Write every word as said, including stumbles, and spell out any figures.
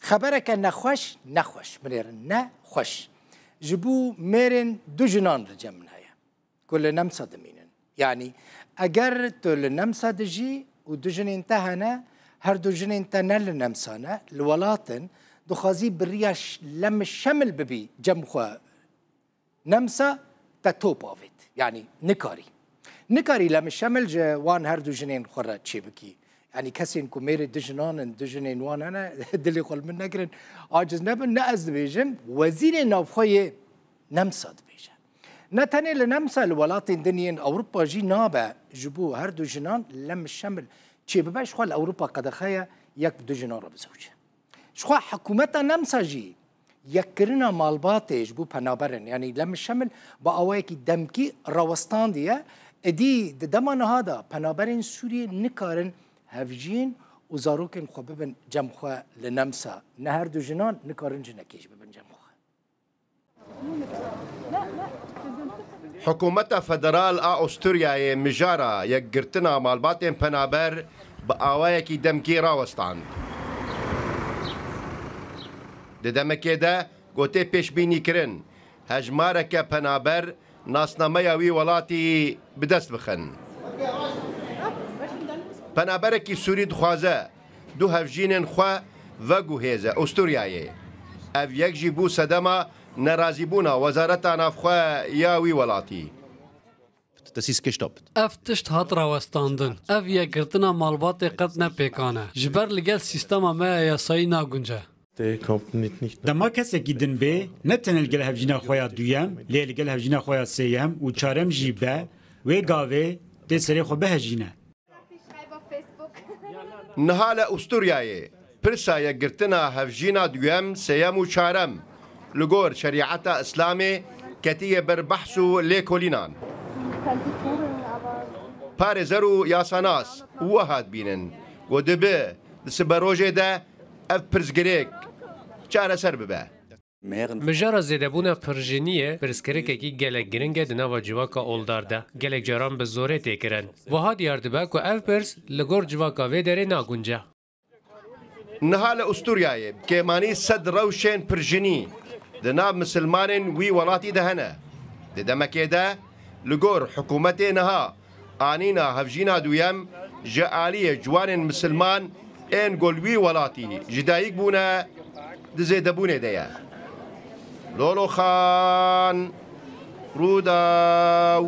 Xebereke nexweş, nexweş, binêrin, nexweş. Ji bo mêrên du jinan li cem min heye, ku li Nemsa dimînin. Yanî, eger tu li Nemsa dijî û du jinên te hene, her du jinên te ne li Nemsa ne, li welat in, dixwazî bi riya ş-, lem şemil bibî cem xwe Nemsa, te top avêt. Yanî nikarî. Nikarî lem şemil ji wan her du jinên xwe re çêbikî. Yanî kesên ku mêrê du jinan in, du jinên wan hene, dilê xwe li min negirin. Aciz nebin, ne ez dibêjim, wezîrê navxwe yê Nemsa dibêje. Ne tenê li Nemsa, li welatên din yên Ewropa jî nabe ji bo her du jinan lem şemil çêbibe, ji xwe li Ewropa qedexe ye yek bi du jinan re bizewce. Ji xwe hikûmeta Nemsa jî yekkirina malbatê ji bo penaberin, yanî lem şemil bi awayekî demkî rawestandiye. Êdî di dema niha de penaberên Sûriyê nikarin hevjîn û zarokên xwe bibin cem xwe li Nemsa. Ne her du jinan nikarin jinekê jî bibin cem xwe. Hikûmeta federal a Osturyayê mijara yekgirtina malbatên penaber bi awayekî demkî rawestand. Di demekê de ku tê pêşbînîkirin hejmareke penaber nasnameya wî welatî bi dest bixin. Penaberekî Sûrî dixwaze du hevjînên xwe veguhêze Osturyayê. Ev yek jî bû sedema nerazîbûna Wezareta Navxwe ya wî welatî. Ev tişt hat rawestandin. Ev yekgirtina malbatê qet ne pêkan e. Ji ber li gel sîstema me ya yasayî nagunce. Dema kesekî din bê, ne tenê li gel hevjîna xwe ya duyem, lê li gel hevjîna xwe ya sêyem û çarem jî be, wê gavê tê serê xwe bihejîne. Niha li Usturyayê pirsa yekgirtina hevjîna duyem, sêyem û çarem li gor şerîeta Îslamê ketiye ber behs û lêkolînan. Parêzer û yasanas wiha dibînin ku dibe di siberojê de ev pirsgirêk çareser bibe. Mijara zêdebûna pirjiniyê pirsgirêkekî gelek giring e di nava civaka oldar de. Gelek caran bi zorê tê kirin. Wiha diyar dibe ku ev pirs li gor civaka vê derê nagunce. Niha li Usturyayê bi kêmanî sed rewşên pirjinî di nav misilmanên wî welatî de hene. Di demekê de li gor hikûmetê niha anîna hevjîna duyem ji aliyê ciwanên misilman ên ku li wî welatî ji dayik bûne di zêdebûnê de ye. Lolo Xan, Rûdaw.